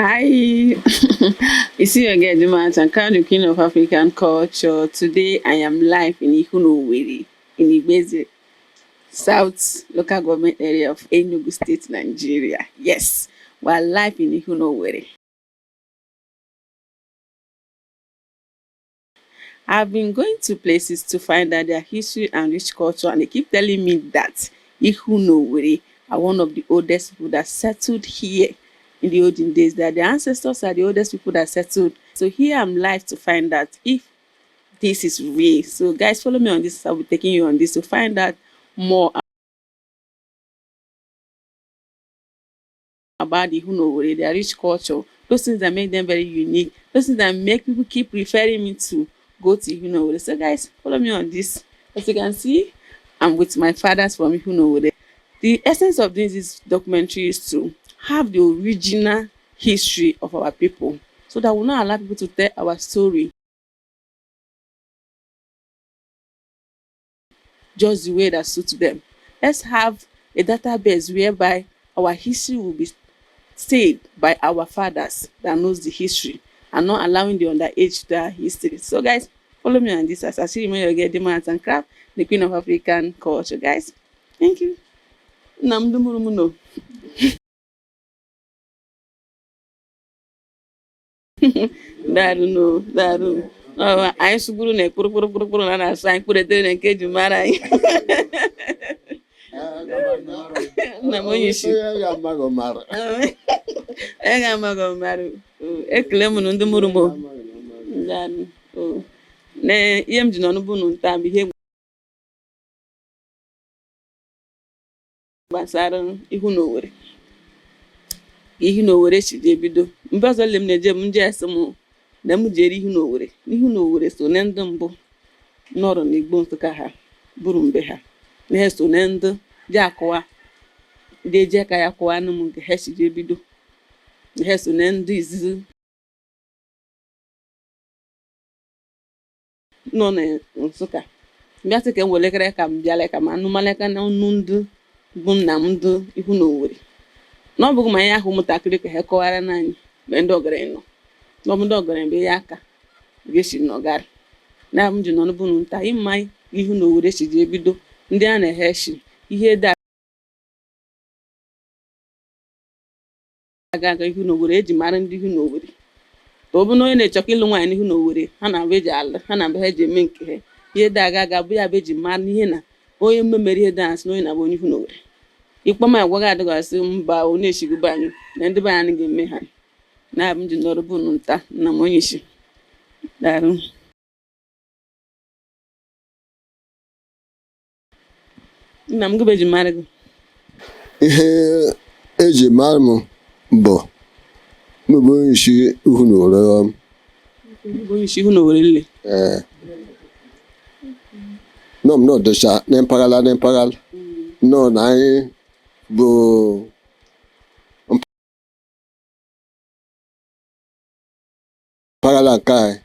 Hi, you see your girl Juma and crown the queen of African culture. Today I am live in Ihuna-Owerri in Igboeze South Local Government Area of Enugu State, Nigeria. Yes, we are live in Ihuna-Owerri. I've been going to places to find out their history and rich culture, and they keep telling me that Ihuna-Owerri are one of the oldest people that settled here in the olden days, that their ancestors are the oldest people that settled. So here I'm live to find out if this is real. So guys, follow me on this. I'll be taking you on this to find out more about the Ihuna-Owerri, their rich culture, those things that make them very unique, those things that make people keep referring me to go to Ihuna-Owerri. So guys, follow me on this. As you can see, I'm with my fathers from Ihuna-Owerri. The essence of this documentary is to have the original history of our people so that we will not allow people to tell our story just the way that suits them. Let's have a database whereby our history will be said by our fathers that knows the history and not allowing the underage to tell history. So guys, follow me on this as I see you get the arts and craft, the queen of African culture. Guys, thank you. Nna m ndị mụrụ m nọ. Daarụ nụ, daarụ. Ọ, anyị sụgburu na kpụrụ kpụrụ kpụrụ kpụrụ na na-asụ anyị kpụrụ etere na nke eji mara anyị. Nna m onye isi. Onye ga-amaghị mara. Onye ga-amaghị mara. Ekele m nụ ndị mụrụ m. O. Daarụ. O. Na ihe m ji nọ n'ụbụ nụ nta bụ ihe gbasara Ihuna-Owerri. Ihuna-Owerri si ji ebido. Mgbe ọzọ le m na-eje m nje esi m na m jere Ihuna-Owerri. Ihuna-Owerri so na ndị mbụ nọrọ n'Igbo Nsụka ha bụrụ mgbe ha. Na ha so na ndị ji akọwa ndị eji aka ya kọwa anụ m nke ha si ji ebido. Na ha so na ndị izizi nọ na Nsụka. Mbịa sị ka m welekere ka m bịala ka m anụmalaka na ọnụ ndị bụ nna m ndị Ihuna-Owerri. Na ọ bụghị ma anyị ahụ ụmụntakịrị ka ha kọwara na anyị mgbe ndị ọgaranya nọ. Na ọ bụ ndị ọgaranya bụ ihe aka ga-esi nọgarị. Na m ji nọ n'ụbụnụ nta ịma Ihuna-Owerri si ji ebido ndị a na-ehe shi ihe dị aga aga Ihuna-Owerri eji mara ndị Ihuna-Owerri. Ka ọ bụ na onye na-echọkwa ịlụ nwaanyị n'Ihuna-Owerri ha na-abụ eji alụ ha na-abụ ha eji eme nke ha ihe dị aga aga bụ ya bụ eji mara ihe na onye mmemere ihe dị asị na onye na-abụ onye Ihuna-Owerri. Ikpe ma agwa gị adịghị asị mba ọ na-eshigbu be anyị na ndị be anyị ga-eme ha. Na abụ m ji nọrọ bụ nta nna m onye isi. Daarụ. Nna m gịbe eji mara gị. Ihe eji mara m bụ m bụ onye isi Ihuna-Owerri. Bụ onye isi Ihuna-Owerri nle. Ee. Nọ m nọdụcha na mpaghara na mpaghara nọ na anyị bụ mpaghara nke anyị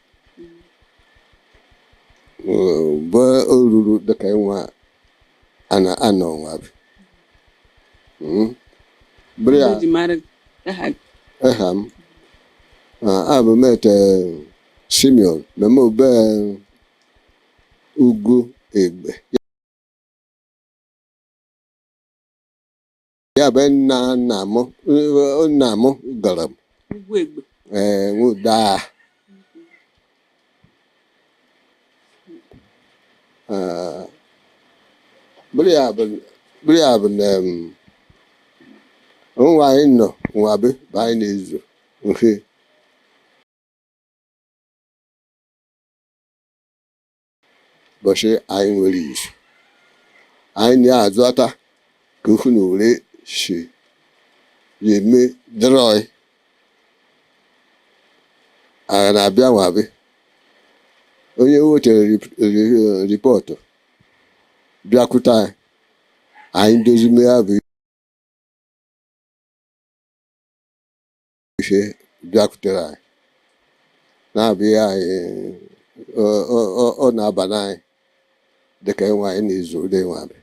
bụ o ruru dịka ịnwa ana anọ nwa bi. Bụrụ ya Eji mara gị. Aha gị. aha m abụ m ete Simeon meme obe ugwu egbe ya bụ nna nna m nna m gara m Ugwu Egbe. Ee nwụda bụrụ ya bụ bụrụ ya bụ na nwa anyị nọ nwa be bụ anyị na-ezu nhe ụbọchị anyị nwere izu anyị na-azụta ka Ihuna-Owerri si eme drọị agha na-abịa nwabe onye wetere ripọtụ bịakwute anyị anyị dozime ya bụ ihe bịakwutere anyị na-abịa anyị ọ na-aba n'anyị dịka ịnwe anyị na-ezu ụdị nwe abịa.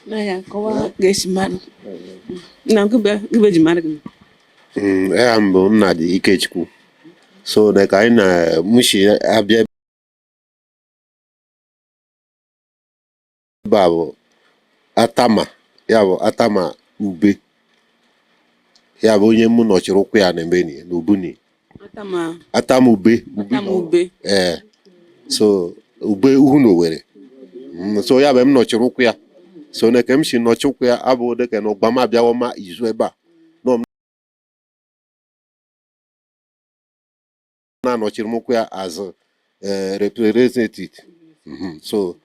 Na ya kọwaa ga-esi mara. Nna m gịbe eji mara gị. Aha m bụ Nnadi Ikechukwu. So na ka anyị na mụshi abịa ebe a bụ Atama, ya bụ Atama Ube, ya bụ onye mụ nọchiri ụkwụ ya na mbeni na Ubuni. Atama. Atama Ube. Ube. Atama Ube. Ee, so Ube Uhu na Owere. So ya bụ m nọchiri ụkwụ ya. So na ka m si nọchi ụkwụ ya abụ dịka na ụgba m abịawo ma izu ebe a nọ m na-anọchiri m ụkwụ ya as representative. So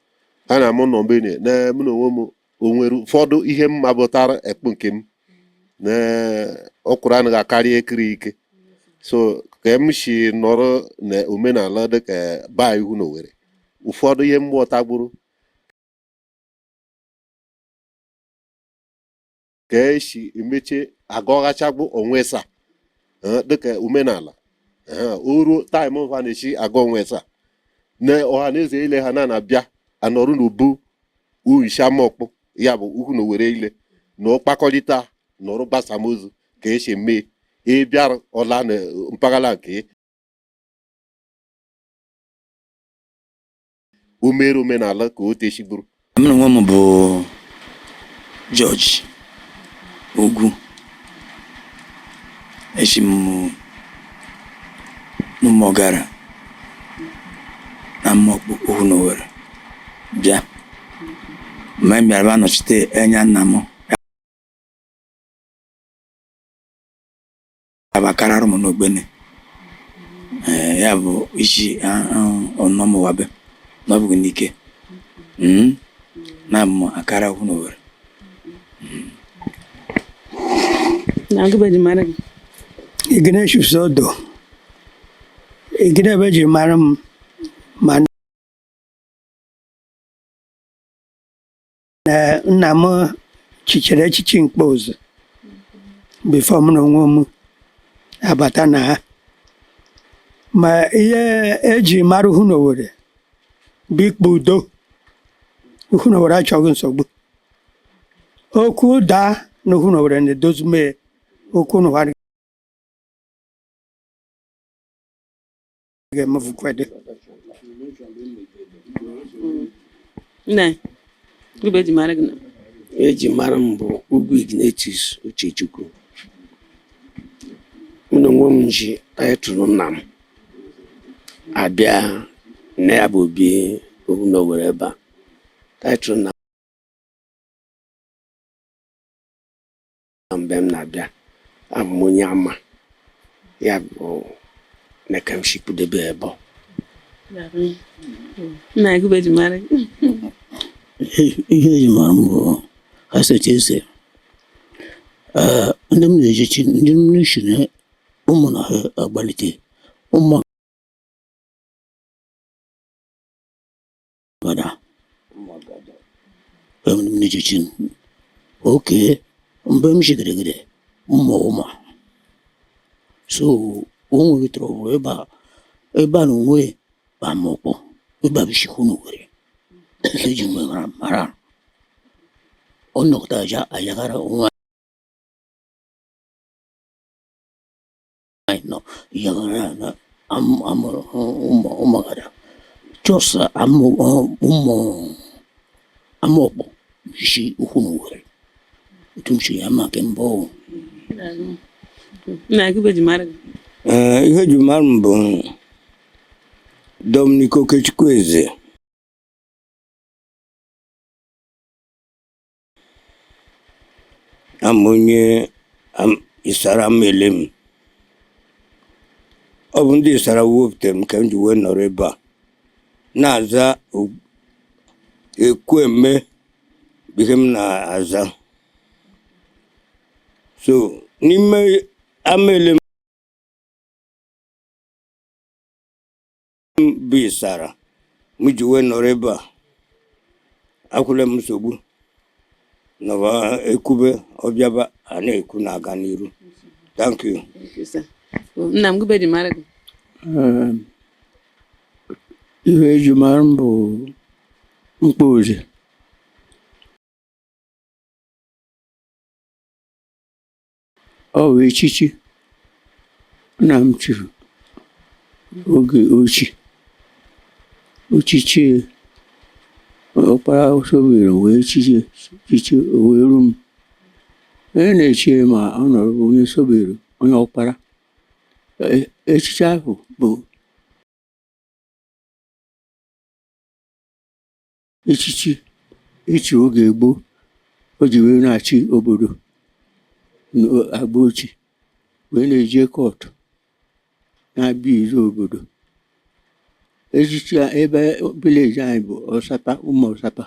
a na mụ nọ mgbe na mụ na onwe m o nwere ụfọdụ ihe m mabụtara ekpu nke m na ọkwụrụ anaghị akarị ekiri ike. So ka m si nọrọ na omenala dịka baa ihu na Owere, ụfọdụ ihe m ghọtagburu ka esi emeche agọghachagbu onwe sa dịka omenala o ruo time ha na-esi agọ onwe sa na ọha na eze ile ha na na-abịa anọrụ n'ubu uhishamọkpụ, ya bụ ukwu na Owere ile na ọkpakọrịta nọrụ gbasamozu ka esi eme ịbịara ọla na mpaghara nke o mere omenala ka o tesigburu. Mụ na onwe m bụ George Ugwu. Esi m n'Ụmụọgara na Mmọkpụ Uhu na Owere bịa. Mgbe m bịara bịa nọchite anya nna m, ya bụ akararụ m n'ogbene. Ee, ya bụ isi ọnọmụwabe na ọ bụghị n'ike. Na m akara Uhu na Owere. Na gịbe ji mara gị? Ignatius Odo. Igide ebe ji mara m ma na nna m chichere echichi mkpozu before m na onwe m abata na ha. Ma ihe eji mara Uhu na Owere bụ ikpe udo. Uhu na Owere achọghị nsogbu. Okwu daa na Uhu na Owere na-edozi mee okwu n'ụwa ga-emefukwede. Nne, gịbe eji mara gị na? Eji mara m bụ Ugwu Ignatius Uchechukwu. Mụ na onwe m ji title nna m abịa na ya bụ obi Uhu na Owere ebe a. Title nna mgbe m na-abịa abụ m onye ama ya bụ na ka m si kwudebe ebe ọ. Nna gị bụ eji mara gị? Ihe eji mara m bụ Haseti Eze. Ndị m na-ejichi ndị m si na ụmụ na ha agbalite ụmụ gada ndị m na-ejichi oke mgbe m si gịrịgịrị ụmụ ụmụ so o nwere trouble ebe a ebe a na onwe ba mọkpọ ebe a bụ shikwu n'Owerri eji mgbe mara mara ọ nọkọta aja ayagara onwe anyị nọ yagara na amụrụ ụmụ ụmụagada just amụ ụmụ amụọkpọ isi ukwu n'Owerri otu m si ya ma nke mbụ. Nna gị bụ eji mara gị? Ee, ihe eji mara m bụ Dominic Okechukwu Eze. Ama onye Isara mele m. Ọ bụ ndị Isara wepụtara m ka m ji wee nọrọ ebe a na-aza Ekwueme bụ ihe m na-aza. So n'ime amaele m bụ Isara m ji wee nọrọ ebe a akwụla m nsogbu nọba ekwube ọbịaba a na-ekwu na-aga n'iru. Thank you. Thank you, sir. Nna m, gịbe eji mara gị? Ihe eji mara m bụ Mkpozi. Ọ bụ echichi. Nna m chiri oge ochie ochichi ọkpara sobere wee chichi chichi wee ru m. Onye na-echi ma ọ nọrọ bụ onye sobere onye ọkpara. Echichi ahụ bụ echichi echi oge gboo o ji wee na-achị obodo agba ochie wee na-eje court na-abịa izu obodo. Echichi a ebe village anyị bụ Ọsapa, ụmụ Ọsapa,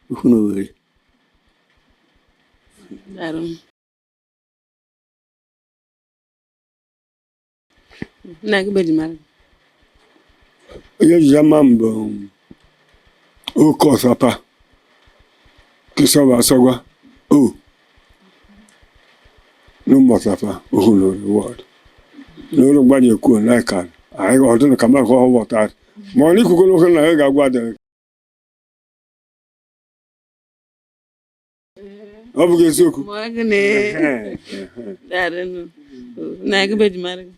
Ukwunowere. Daalụ. Nna gị bụ ejimara gị? Onye ejije mma m bụ oke Ọsapa kisọba asọgwa o n'ụmụ Ọsapa Ukwunowere ward n'ụlọ mgbanye kwuo na ka anyị ọdụnụ ka maka ọ ghọtara ma ọ na ikwukwo oke na anyị ga-agwa adịrị ọ bụghị eziokwu. Ma ọ gịnị? Daalụ. Nna gị bụ ejimara gị?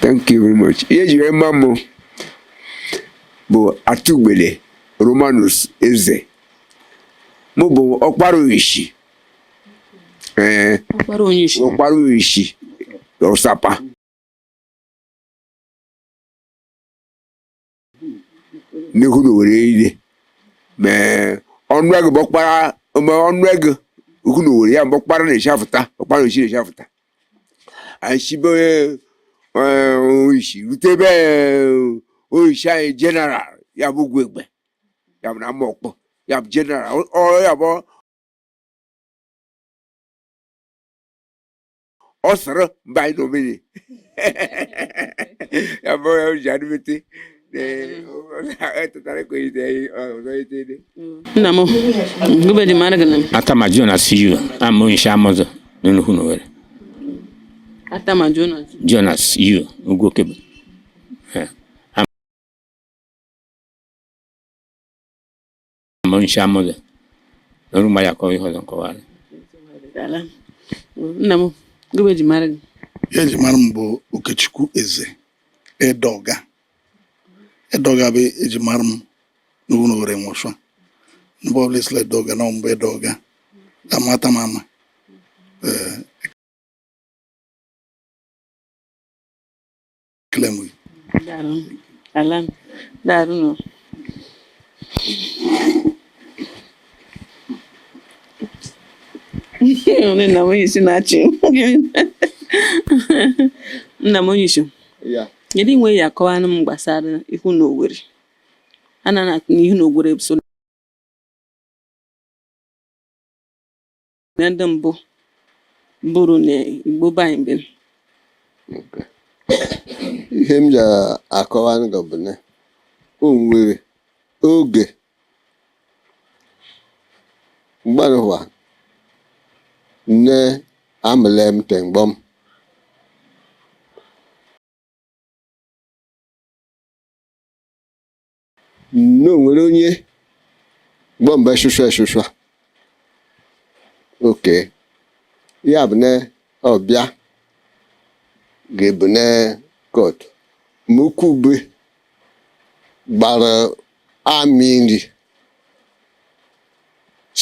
Thank you very much. Ihe ejiri mma m bụ Atụgbele Romanus Eze. Mụ bụ ọkpara Oyishi. Ọkpara onye isi. Ọkpara Oyishi Ọsapa. N'ihu na Owerri niile. Mee ọnụ ego bụ ọkpara ma ọnụ ego ukwu na Owerri ya bụ ọkpara na-echi afụta ọkpara oyishi na-echi afụta. Anyị chibe oyishi rute ebe oyishi anyị general ya bụ ugwu egbe ya bụ na ama ọkpọ ya bụ general ọ ya bụ ọ sịrị mba anyị n'omeni ya bụ ya ji adịbete Nna m, gị bụ ejimara gị na m? Atama Jonas yu ama onye isi amụzụ n'Enugu n'Owerri. Atama Jonas. Jonas yu ugwu okebe. Ama onye isi amụzụ n'ọrụ mgba ya kọọ ihe ọzọ nkọwara. Daalụ. Nna m, gị bụ ejimara gị? Ihe eji mara m bụ Okechukwu Eze Edoga. Edoga bụ eji mara m n'ụlọ Owerri nwụsọ. Mgbe ọbụla esila Edoga na mbụ Edoga. Amata m ama. Ee, ekele m gị. Daalụ. Ala. Daalụ nụ. Onye nna m onye isi na-achị. Nna m onye isi. Ya. Kedu inwe ya akọwanụ m gbasara ihu na Owerri? A na na ihu na Owerri so na ndị mbụ bụrụ na Igbo be anyị bi. Ihe m ji akọwa gị bụ na o nwere oge mgbanụwa nne amụle m temgbọm na o nwere onye gbọmbe shụshwa eshụshwa oke ya bụ na ọbịa ga-ebu na court ma ukwu ube gbara amị nri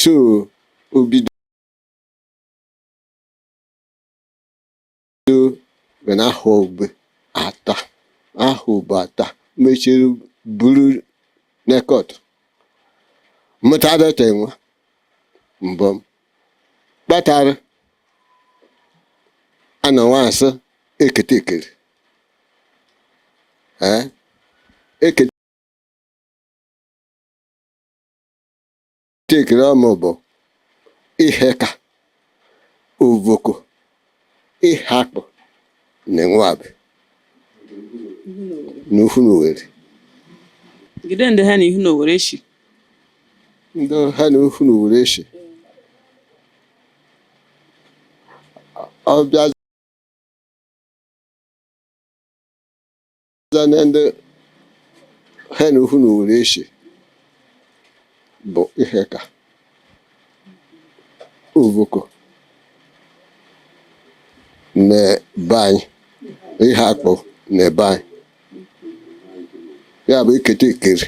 so o bido ga na ahụ ube ata ahụ ube ata mechiri buru na court mụtadete nwa mbọm kpatara a na nwaasị ekete ekere ee ekete ekere ọmụ bụ ihe ka ovoko ihe akpụ na nwabi n'ukwu n'Owerri. Gide ndị ha na ihu na Owerri shi. Ndị ha na ukwu n'Owerri eshi ọbịa na ndị ha na ukwu n'Owerri eshi bụ ihe ka ovoko na be anyị Iheakpụ na ebe anyị ya bụ ikete ikere.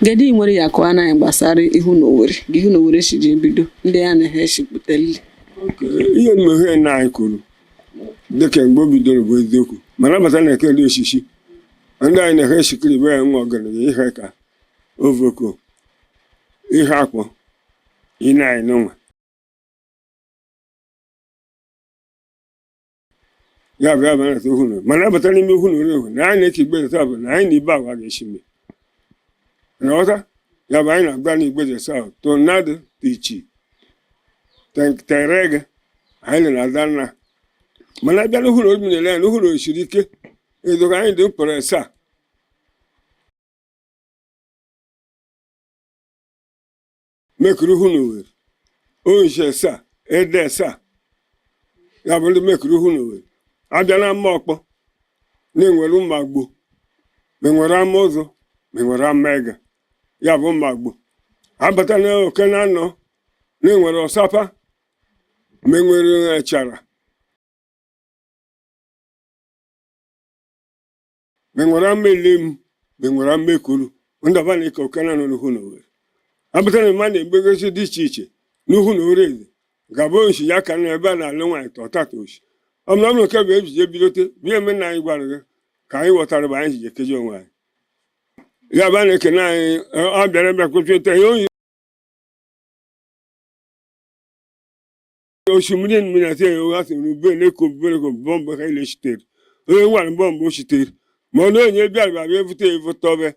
Kedu ị nwere ya kọwa anyị gbasara ihu na Owerri gị ihu na Owerri si ji ebido ndị ya na ha eshipụtali? Ihe mmeghe nna anyị kwuru dịka mgbe o bidoro bụ eziokwu, mana abata na ekele osisi ndị anyị na-ehe eshikiri be ya nwa ọgaranya ihe ka ovoko Iheakpụ ine anyị n'ụwa ya bụ ya bụ na ihu na mana abata n'ime ihu na ore na anyị na-eke igbe bụ na anyị na ibe agwa ga-esi mme na ghọta ya bụ anyị na-agba na Igbo South to nnadụ ichi terege anyị na ada nna, mana abịa n'uhu na obi na-ele ya n'uhu na osiri ike edoga anyị dị mkpọrọ asaa mekuru ihu na Owerri onye asaa ede asaa ya bụ ndị mekuru ihu na Owerri. Abịa na ama ọkpọ na-enwere ụmụ agbo ma enwere ama ụzọ ma enwere ama ege ya bụ ụmụ agbo. Abata na oke na anọ na-enwere ọsapa ma enwere echara ma enwere ama elem ma enwere ama ekuru ndaba na ike oke na anọ n'ihu na Owerri. Abata na mma na-egbegosi dị iche iche n'ihu na Owerri eze ga-abụ oshi ya ka na ebe a na-alụ nwaanyị tọtata oshi ọ bụla ọ nke bụ ejije ebidote bụ ihe nna anyị gwara gị ka anyị ghọtara bụ anyị ji ekeji onwe anyị ya bụ a na-ekene anyị ọ bịara bịa kwụsịta ihe oyi osimiri mmiri ati ya asị na ube na-eko ube bọmbụ ha ile shitere onye nwere bọmbụ o shitere ma ọ na onye bịara bịa evute evute ọbẹ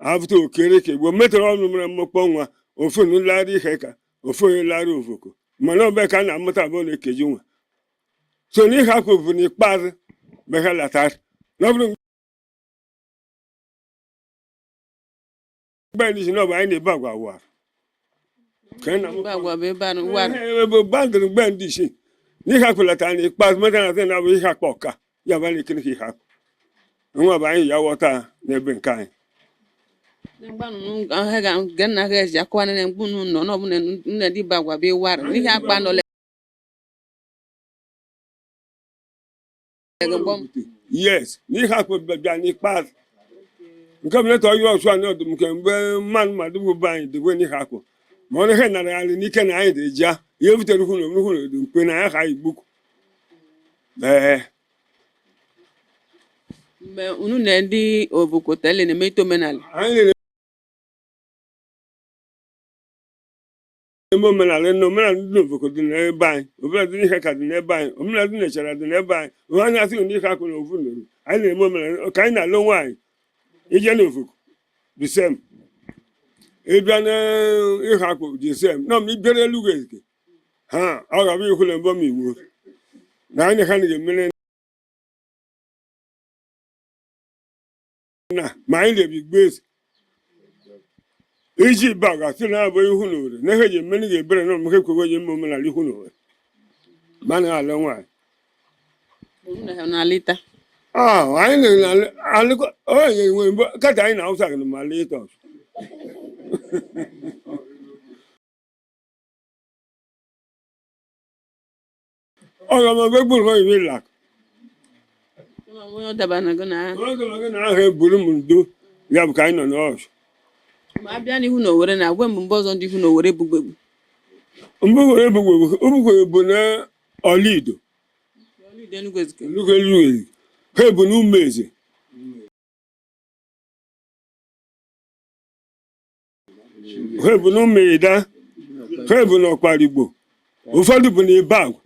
avute okere ka egbo metara ọnụ mere mmekpọ nwa ofu nlarị ihe ka ofu onye larị ovoko mana ọbẹ ka a na-amụta abụọ na-ekeji nwa so n'ihe akpụ bụ n'ikpeazụ mgbe ha latara na ọ bụrụ mgbe ndị si na ọ bụ anyị na-ebe agwa wara ka anyị na-amụ Ebe agwa bụ ebe a wara. Ebe bandịrị mgbe ndị isi n'ihe akpụlata na ikpeazụ meta na na bụ ihe akpa ọka ya bụ anyị ekene ka ihe akpụ nwa bụ anyị ya ghọta n'ebe nke anyị. Mgbanụ ha ga ga nna ha eji akọwa na mgbu nọ n'ọbụla nne dị bụ agwa bụ ịwara n'ihe akpa nọ lege. Yes, n'ihe akpụ bịa n'ikpeazụ nke bụ neta ọyụ ọsụ anyị ọdụm nke mgbe mmanụ mmadụ bụ be anyị dịgwe n'ihe akpụ ma ọ ihe nara anyị n'ike na anyị dị ja ihe butere hụ na hụ na dị mkpe na ya ha igbukwu ee. Mgbe unu na ndị obokotele na-eme ite omenala? Anyị na-eme omenala na omenala ndị n'obodo dị n'ebe anyị, omenala dị n'ihe ka dị n'ebe anyị, omenala dị n'echara dị n'ebe anyị. Onye anyị asịghị n'ihe akụ na ofu nụrụ anyị na-eme omenala ka anyị na-alụ nwaanyị ije n'ofuku the same ịbịa n'ihe akpụ the same na ma ịbịara elu gị ezike ha ọ ga-abụ ihu na mbọ ma iwu na anyị ha na-emere na ma anyị na-ebi gbe eze iji ba ga-asị na abụ ihu na owere na ihe eji emere ga-ebere na ọmụke kwekwe eji eme omenala ihu na owere ma na alụ nwaanyị. Unu na ha na-alịta? Ah, anyị na-alụkọ onye nwe mbụ kata anyị na Hausa gị ma alịta ọzọ. Ọ ga ma gburu m ibe lak. Onye ọ daba na gị na Ọ ga na ahụ eburu m ndo ya bụ ka anyị nọ n'ọzọ. Ma a bịa n'ihu na Owerri na agwa mgbe ọzọ ndị ihu na Owerri bugbegbu. Mbụ were ebugbegbu bụ na Ọlido. Ọlido Enugu Ezike. Enugu Ezike ha ebu na Umeze ha ebu na Ụmụida ha ebu na Ọkparigbo ụfọdụ bụ na Ibagwa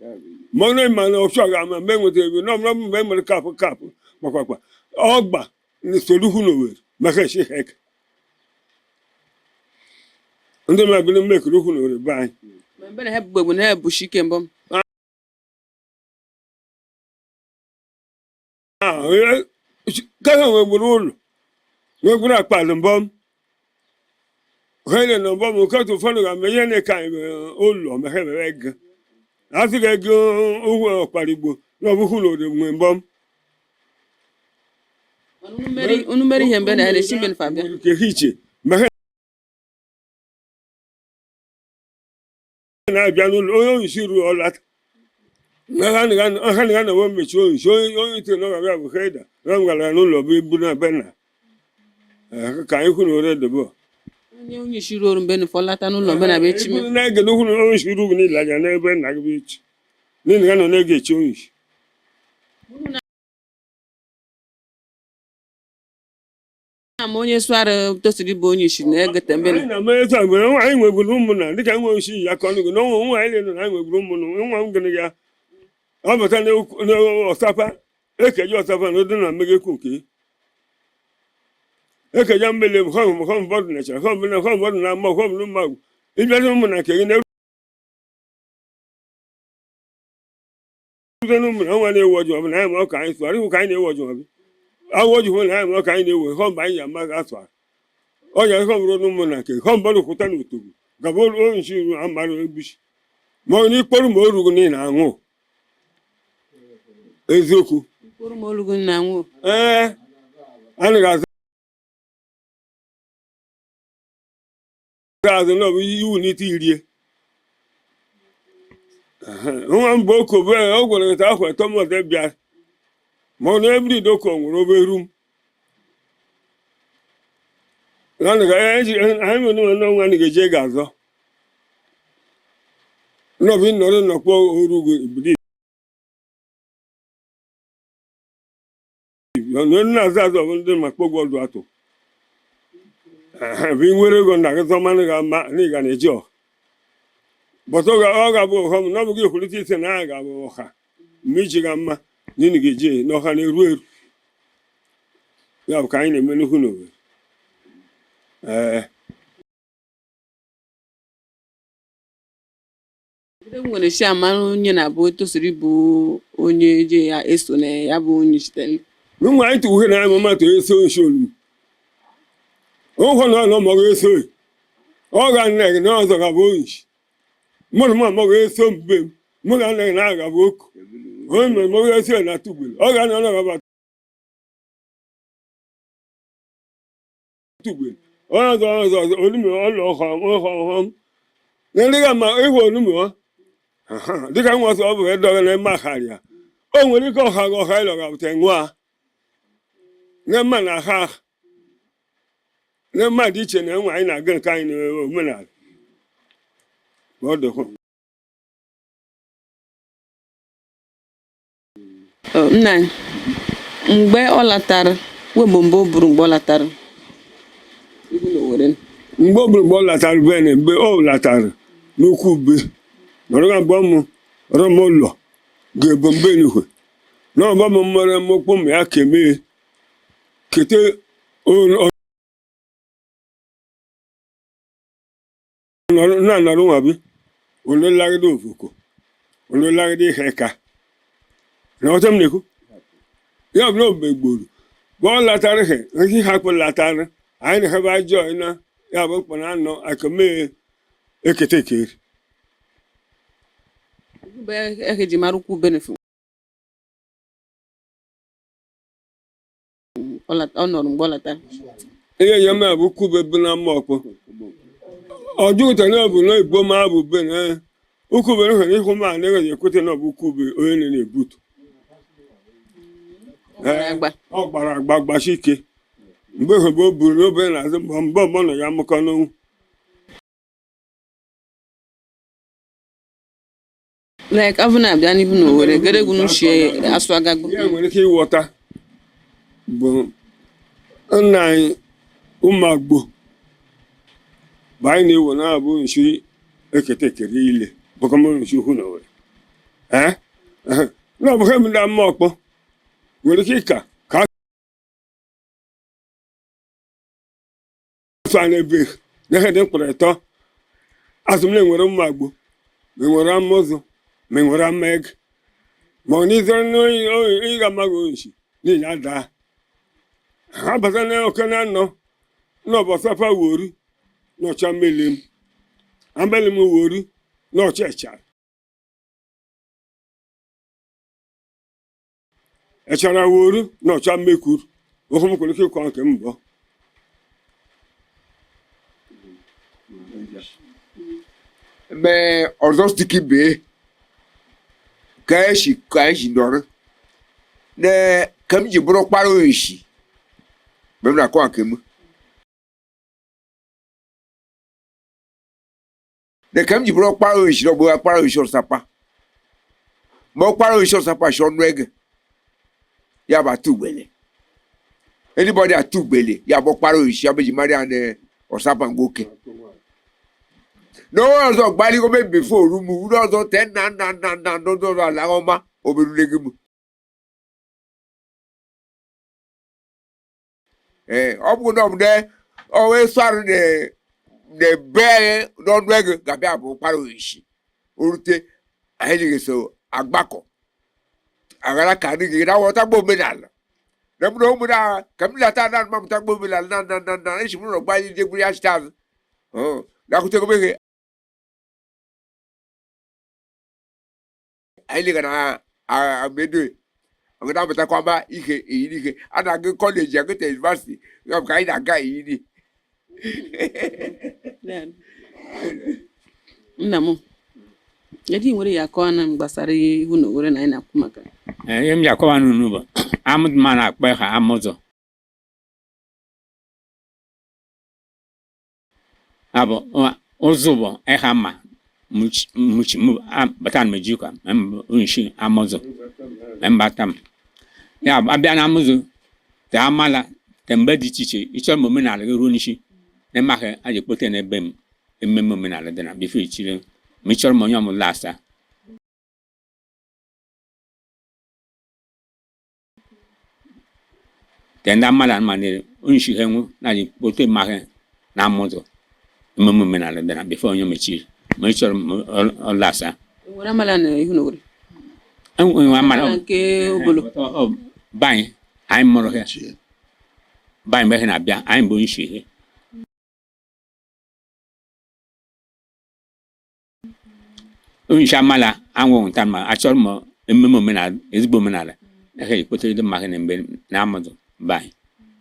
ma ọ na-ema na ọchụ ga ama mgbe nwetara ebe na ọmụrụ mgbe nwere kapụ kapụ gbakwakwa ọgba na soro hu na Owerri maka esi hek ndị mmadụ mmekiri hu na Owerri be anyị. Ma mgbe na ha bugbegbu na ha ebushi ike mbọ. Kaka nwegburu ụlọ nwegburu akpalụ mbọm ha na mbọm nkatụ ụfọdụ ga-eme ihe na-eke anyị ụlọ ma ha mere ego asị ga ego ụgwọ ọkparigbo na ọ bụghị ụlọ nwe mbọm. Unu mere ihe mgbe na ha na-esi mbe nfa bịa. Nke ha iche ma ha Na-abịa n'ụlọ onye onyeisi ruo ọlata ha na na mechi onyeisi onye onye ite na ọ ga-abịa bụ heda na m gara ya n'ụlọ bụ ibu na be nna. Ka anyị hụ na ore debe Onye onye isi ruo mgbe nufọ lata n'ụlọ mgbe na be chime. Na-ege n'okwu na onye isi ruo niile anya n'ebe nna gị bụ echi n'ihi na nọ na-ege echi onye isi. Ama onye sụara tosiri bụ onye isi na-egete mgbe anyị na-ama etu a mgbe anyị nwegburu ụmụnna dịka nwe osi ya aka ọnụ gị na ụmụ anyị lere na anyị nwegburu ụmụnna nwa m gịnị ya ọ bata n'ọsapa ekeji ọsapa na ụdị na mmegekwu nke ekeja mmele m họm họm bọdụ na chara họm na họm bọdụ na ama họm na mma ịbịazi ụmụnna nke gị na-erute n'ụmụnna nwa na-ewu ọjụ ọbụla anyị ma ọ ka anyị sụara ihu ka anyị na-ewu ọjụ ọbụ awụ ọjụ hụ na anyị ma ọ ka anyị na-ewu họm anyị ji ama asụara ọjà họm ruo n'ụmụnna nke họm bọdụ kwụta n'otogo gaba onye ru amara egbuchi ma ọ n'ikporu ma o rugo n'ihi na aṅụ eziokwu. Mkpụrụ ma olugo na anwụ. Ee, anyị ga-azụ azụ na ọ bụ iwu n'ite irie nwa mbụ okobe ọ gwara gị afọ tọmọt bịa ma ọ na ebiri doko nwere obere rum anyị nwere nwa nwa ga-eje ga-azọ n'ọbụ ịnọrọ nnọkpọ orugo ibili na-azụ azụ ọ bụ ndị ma kpọgwụ ọdụ atụ bụ ị nwere ego na gị zọmanụ ga ama na ị ga na-eji ọha bọtụ ọ ga-abụ ụghọm na ọ bụghị ekwurịta ise na a ga-abụ ọha mgbe iji ga mma na ị ga-eji na ọha na-eru eru ya bụ ka anyị na-eme nnukwu n'Owerri. Ee. Ndị nwere si amara onye na-abụ tosiri bụ onye je ya eso na ya bụ onye sitere. Nwa anyị tụwuhe na anyị mama to eso nshi olu ụkwụ na ọnọ mọgụ eso ọ ga nne gị na ọzọ ga-abụ onyishi mụrụ m amọgụ eso mbe m mụ ga nne gị na aga bụ oku onye mere mọgụ eso na tugbulu ọ ga nọ ga tugbulu onye ọzọ ọzọ ọzọ olume ọlọ ọha ọha ọha na ndị ga ma ịhụ olume ọ dịka nwa ọsọ ọ bụ edọghị na eme akharịa o nwere ike ọha gị ọha ịlọ ga-abụta nwa na mma na ha na mma dị iche na nwa anyị na-aga nke anyị na omenala ma ọ dịkwa. Nna anyị, mgbe ọ latara webụ mbụ o buru mgbe ọ latara ihu na Owerri. Mgbe ọ bụla mgbe ọ latara be na mgbe ọ latara n'ukwu be nọrọ mgbe mụ rọmụlọ ga-ebu mbe n'ukwe na ọgba m mmere mokpo ma ya kemee kete na-anọrọ nwa bi ololagide ofoko ololagide ihe ka na ọtọ m na-ekwu ya bụ na ogbe gburu mgbe ọ latara ihe ihe ha kpụ latara anyị na-ebe ajọ na ya bụ mkpa na anọ akemee ekete ekeri. Mgbe eji mara ukwu benefu ọ nọrọ mgbe ọ latara. Ihe ya ma bụ kwube bụ na mma ọkpọ ọjụta na bụ na igbo ma bụ be na ukwube na ihu ma na ekwete na ọ bụ ukwube onye na-ebutu. Ọ gbara agba. Ọ gbara agba gbasi ike mgbe hụbe o buru n'obe na-azụ mbọ mbọ mbọ nọ ya mụkọ n'onwu. Like avụ na-abịa n'ihu na Owerri geregwu n'uchie asụ agagbu. Ihe nwere ike ịghọta bụ nna anyị ụmụagbo bụ anyị na-ewo na-abụ nshi ekete ekere ile bụkọm nshi hụ na Owerri ee na ọ bụghị m ndị ama ọkpọ nwere ike ịka ka asụ anyị ebe na ihe dị mkpụrụ ịtọ azụ m na-enwere mma agbo ma enwere ama ụzụ ma enwere ama ege ma ọ n'izere n'ịga amaghị onyeisi n'ihi ya daa ha bata na oke na anọ n'ọbọsapa wori n'ọcha mmele m ambele m wori n'ọcha echara echara wori n'ọcha mmekwuru ohu m kwere ike ịkọ nke m mbọ. Mee ọzọ stiki bee ka esi ka anyị si nọrọ na ka m ji bụrụ ọkpara oyishi mgbe m na-akọwa nke m na ka m ji bụrụ ọkpara oyishi na ọ bụ ọkpara oyishi ọsapa ma ọkpara oyishi ọsapa shi ọnụ ego ya bụ atụ ugbele anybody atụ ugbele ya bụ ọkpara oyishi ya bụ eji mara ya na ọsapa nwoke na onye ọzọ gbaligo me before rumu ndị ọzọ te nna nna nna nna ndị ọzọ ala ọma oberule gị m ee ọ bụ na ọ bụ na ọ wee sụ arụ na na ebe n'ọnụ ego ga-abịa bụ ụkpara oyishi orute anyị ji so agbakọ aghara ka anyị gị na ghọtagbo omenala na m na ụmụ na ka m lata na mapụtagbo omenala na na na na esi m ụlọ gba anyị jegburu ya chita azụ nakwutego ihe anyị lega na amedo ọgụna amụtakwa ihe eyiri ihe a na-agụ kọleji agụta yunivasiti ya bụ ka anyị na-aga eyiri. Nna m, kedu ị nwere ya akọwa na m gbasara ihu na Owerri na anyị na-akwu maka? Ihe m ji akọwa n'unu bụ amụdụ ma na-akpọ ha amụzọ abụ ụzụ bụ ịha mma muchi bata na meji ka nshi amụzụ mbata m ya abịa na amụzụ te amala te mgbe dị iche iche ịchọrọ m omenala gị ruo n'isi na ịmaghị a ji ekpote n'ebe m ememe omenala dị na bifo ichiri ma ịchọrọ m onye ọmụla asa te ndị amala ma na onye ha enwu na ji kpote maghị na amụzụ ememe omenala dị na bifo onye mechiri ma ịchọrọ m ọla asa. Enwere amala na ihu na Owerri? Enwe amala. Amala nke obolo. Banyị anyị mụrụ ha banyị mgbe ha na-abịa anyị bụ onye isi ihe onye isi amala anwụghị nta ma achọrọ m ememe omenala ezigbo omenala ha ekpotere ndị mmadụ na mgbe na amụzụ banyị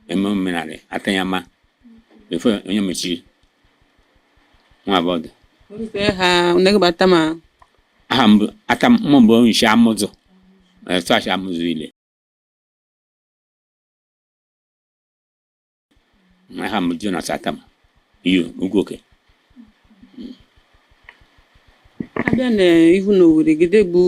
ememe omenala atanya ma before onye mechiri nwa abọdụ. Ha negbata ma aha mbụ ata mụ bụ onye isi amụzụ etu achị amụzụ ile aha mbụ Jonas Atama iyo Ugwuoke. Abịa na ihu na Owerri gide bụ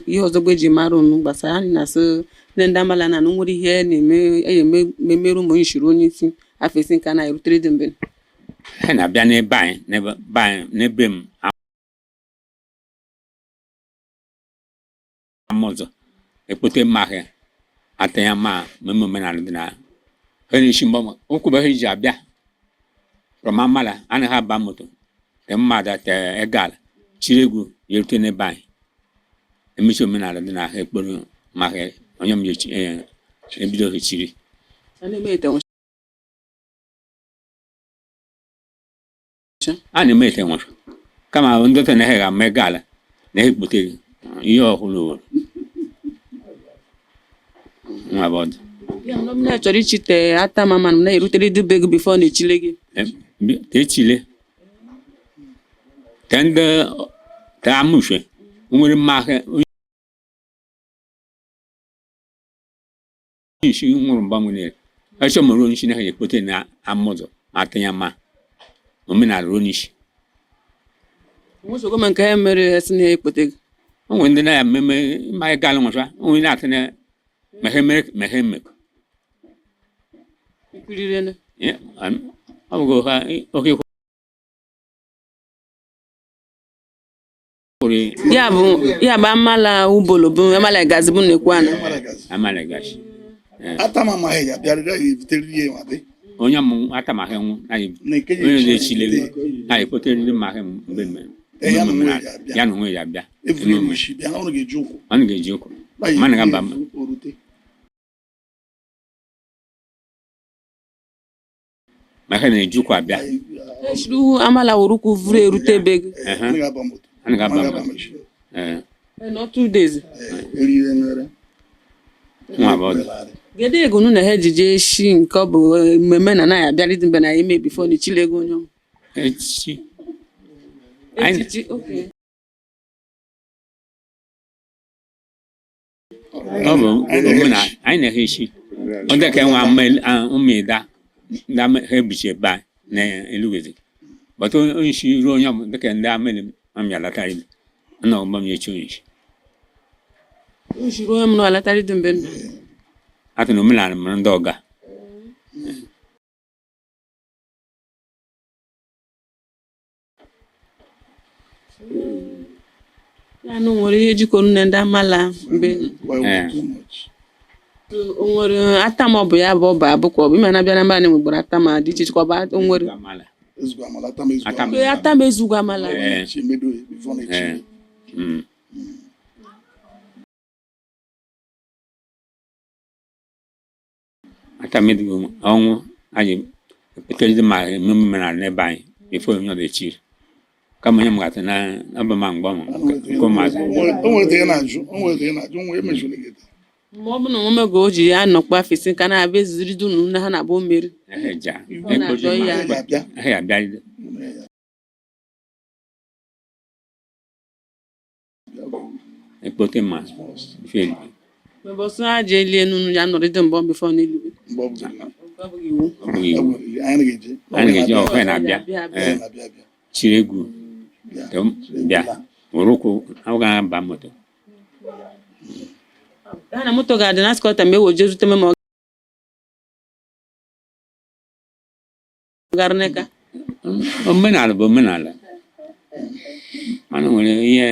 ihe ọzọ bụ eji mara unu gbasara anyị na-asị ndị ndị amala na nwere ihe na-eme eme memerụ ụmụ onye shiri onye isi afọ isi nke a na-erutere dị mbe ha na-abịa n'ebe anyị n'ebe anyị n'ebe m amụzụ ekpote mmahị atanya ma mmemme omenala dị na ha na-esi mgbe nkwụbe ha ji abịa from amala anaghị aba moto te mmadụ te egala chiri egwu ya erute n'ebe anyị emechi omenala dị na ha ekporo mahị onye m ebido ha chiri. A na-eme ete A na-eme ete nwụrụ kama ndị otu na ha ga-ama egala na ha ekpote ihe ọhụrụ owere nwa bọdụ. Ya na m chọrọ ichite ata mama m na-erutere dube gị before na echile gị. Te echile te ndị te amụshe nwere mmahị onye isi nwụrụ mgbanwe echọ mụrụ onye isi na ha ekpote na amụzụ ma atanya ma omenala ruo n'isi. Nwụsogbo ma nke ha mere si na ekpote gị. O nwere ndị na-ya mmemme ma gala nwụcha o nwere na-atụ na ma ha mere ma ha emekọ. Ikwurire. Ọ bụghị oke kwuru. Ya bụ amala ubolo bụ amala gazi bụ na-ekwu ana. Amala gazi. Atama amaghị ya bịarịrị ya ebutere ihe nwa be. Onye mụ atamaghị nwụ onye na-echile na ekpotere ndị mmadụ mgbe mgbe Ya na onwe ya abịa. Ya na onwe ya abịa. Evuru elu isi bịa, ọnụ ga-eji ụkwụ. Ọnụ ga-eji ụkwụ. Mana ga-aba orute. Ma ha na-eji ụkwụ abịa. Echiri amala were ụkwụ vuru erute be gị. Ọnụ ga-aba moto. Ọnụ ga-aba Ọnụ ga-aba moto. machine. Ee. Nọ 2 days. Erire nwere. Nwa abọdụ. Kedu ego unu na ha ejije shi nke ọ bụ mmemme na anaghị abịarị mgbe na eme before na echile ego onye ọma? Echi. Anyị Echichi, okay. Ọ bụ omenala anyị na-ehe isi. Ọ dị ka enwe ụmụida ndị ha ebichi ebe a na Elugezi. But onye isi ruo onye ọbụla dịka ndị amịrị amịalata ilu. Ana ọgbọ m echi onye isi. Nshiri onye m na alatara dị mgbe ndụ. Atụ na omenala mụrụ ndị ọga. Ya na o nwere ihe jikọrọ nne ndị amala mgbe Why we Eh. too much? O nwere atam ọ bụ ya bụ ọba abụkwa ọ bụ ime na-abịa na mba na nwegbara atam a dị iche iche ka ọ bụ o nwere Amala. Ezugbo amala, atam ezugbo Atam. amala. Ee, atam ezugbo amala. Eh. Echi emedo ya, before na echi. Eh. Atam edugo ọnwụ anyị ekpetere ma emume omenala n'ebe anyị before onye ọbịa echiri. Kama onye m ga-atụ na ọbụ ma mgbe ọmụ nke ụmụazị. O nwere ihe na-ajụ, o nwere ihe na-ajụ, o nwere emejuru gị. Mgbe ọ bụ na onwe ga o ji ya nọkwa afọ ka na-abịa ezuziri dunu nne ha na-abụ mmeri. Ehe ja. Ọ na-ajọ ya. Ị ga-abịa. Ehe abịa. Ekpote ma ife eli. Mgbe ọsọ ha ji elie nunu ya nọrọ dị mbọ bifọ n'eluigwe. Mgbe ọ bụla. Ọ bụghị iwu. Ọ bụghị iwu. Anyị ga-eje. Anyị ga-eje ọhụrụ na-abịa. Ee, Na-abịa abịa. chiri egwu Bịa. bịa were ụkwụ ọ ga-aba moto. Ya na moto ga-adị na skọta mgbe e woje zute m ma ọ gara n'eka. Omenala bụ omenala, mana o nwere ihe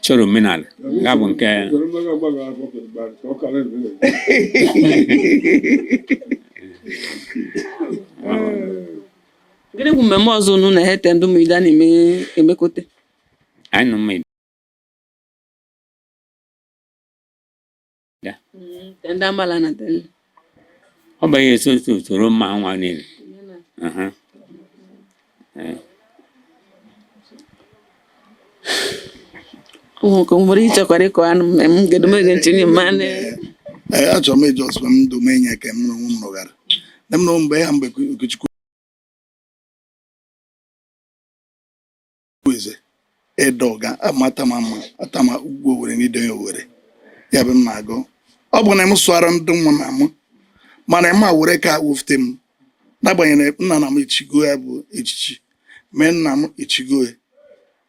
chọrọ omenala ya bụ nke Gịnị bụ mmemme ọzọ unu na-ehete ndị ụmụ ida na-eme emekote? Anyị nọ mma. Te ndị amala na te Ọ bụ ihe eso usoro mma nwa niile. Aha. Ee. Ụmụ ka nwere ịchọkwara ịkọ anụ mmemme gedumege nchini mmanụ. Ee, achọrọ m ịjụ ọsọ m dome enye ka m na onwe m nọgara. Nne m na mgbe ya mgbe Okechukwu eze edoga amata ma mma atama ugwu Owere na idenye Owere ya bụ m na-agụ ọ bụ na m sụara ndị nwa na mụ mana ma were ka wufute m n'agbanyeghị na nna na m echigo ya bụ echichi mee nna m echigo ya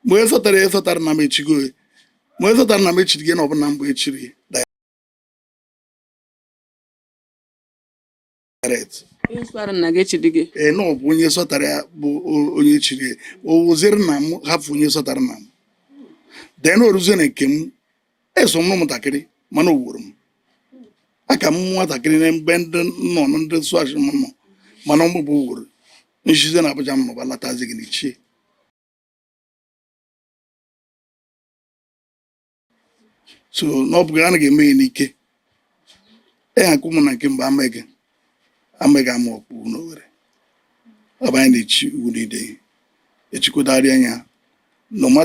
mgbe esotara esotara na m echigo ya mgbe esotara na m echiri gị na ọbụna mgbe echiri direct. Ihe sụara nna gị echiri gị. Ee, na ọ bụ onye sọtara ya bụ onye chiri ya o wụziri nna m hafụ onye sọtara nna m dee na oruzie na nke m eso m ụmụntakịrị mana o wuru m aka m nwatakịrị na mgbe ndị nọ ndị sụashi m nọ mana ọmụ bụ wuru nchize na Abuja m nọba latazi gị n'ichie. So na ọ bụghị a ga-eme ya n'ike e ha nke ụmụ na nke mgbe amaghị amaghị ama ọkpụ n'Owere ọ bụ anyị na-echi ugwu n'ide echikwodari anya no matter.